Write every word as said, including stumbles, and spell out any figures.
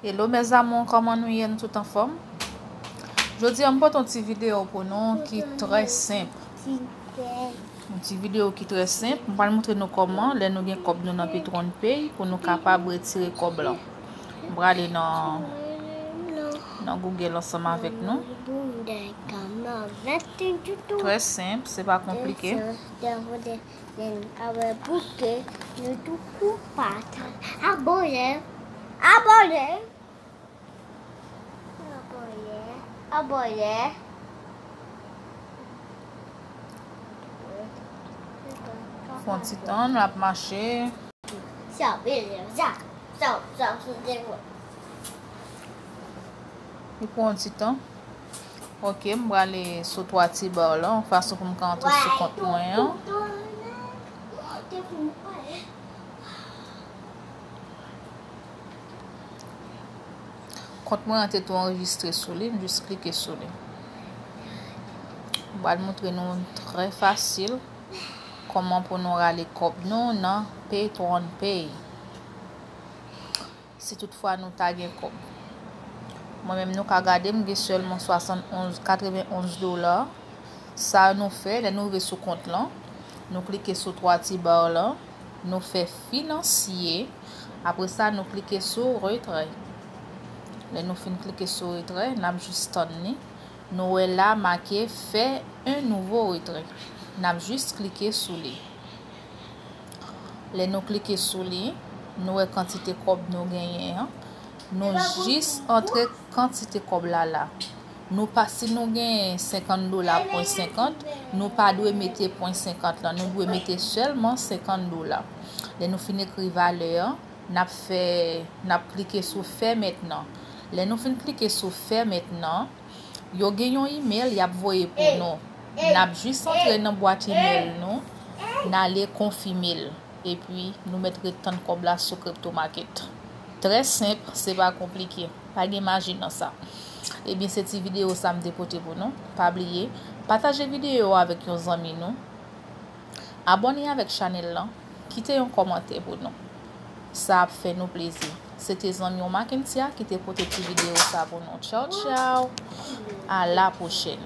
Hello mes amours, kòman nou ye? Nou tout anfòm? Jodi a m pote yon ti videyo pou nou ki trè senp. Yon ti videyo ki trè senp. M pral montre nou kòman, lè nou gen kòb nou nan Paytron Pay, pou nou kapab retire kòb lan. M prale nan, nan Google ansanm avèk nou. Trè senp, se pa konplike. Nen awe bouke nou tou kou pata. Abòne. Abòne. Abòne. Abòne. Fon ti tan, l ap mache. Sa, sa, sa, sa, sa, sa. Li pran yon ti tan. Ok, m prale sou twa ti ba la, yon fason pou m ka antre sou kont mwen an. Kont mwen an te tou anrejistre sou li, m jis klike sou li. M pral montre nou trè fasil kòman pou nou rale kòb nou nan Paytron Pay. Si toutfwa nou ta gen kòb. Mwen menm nou ka gade m gen sèlman swasannonz, katrevenonz dola. Sa nou fè, lè nou rive sou kont lan, nou klike sou twa ti ba lan, nou fè finansye. Apre sa, nou klike sou retrè. Lè nou fin klike sou retrè, n ap jis tann li. Nou wè la make fè un nouveau retrait. N ap jis klike sou li. Lè nou klike sou li, nou wè kantite kòb nou genyen an. Nou jis antre kantite kòb la la. Nou pa, si nou genyen senkant dola pwen senkant, nou pa dwe mete pwen senkant lan. Nou dwe mete sèlman senkant dola. Lè nou fin ekri valè an, n ap fè, n ap klike sou fè mentnan. Lè nou fin klike sou fè mentnan, yo gen yon email y ap voye pou nou. N ap jis antre nan bwat email nou, n ale konfime l. Epi, nou mèt ret tann kòb la sou crypto market. Trè senp, se pa konplike. Pa gen maji nan sa. Ebyen, se ti videyo sa m te pote pou nou. Pa bliye, pataje videyo a avèk yon zanmi nou. Abòne avèk chanèl lan. Kite yon kòmantè pou nou. Sa ap fè nou plezi. Se te zanmi w Mackentia ki te pote ti videyo sa pou nou. Tchaw, tchaw. A la pwochèn.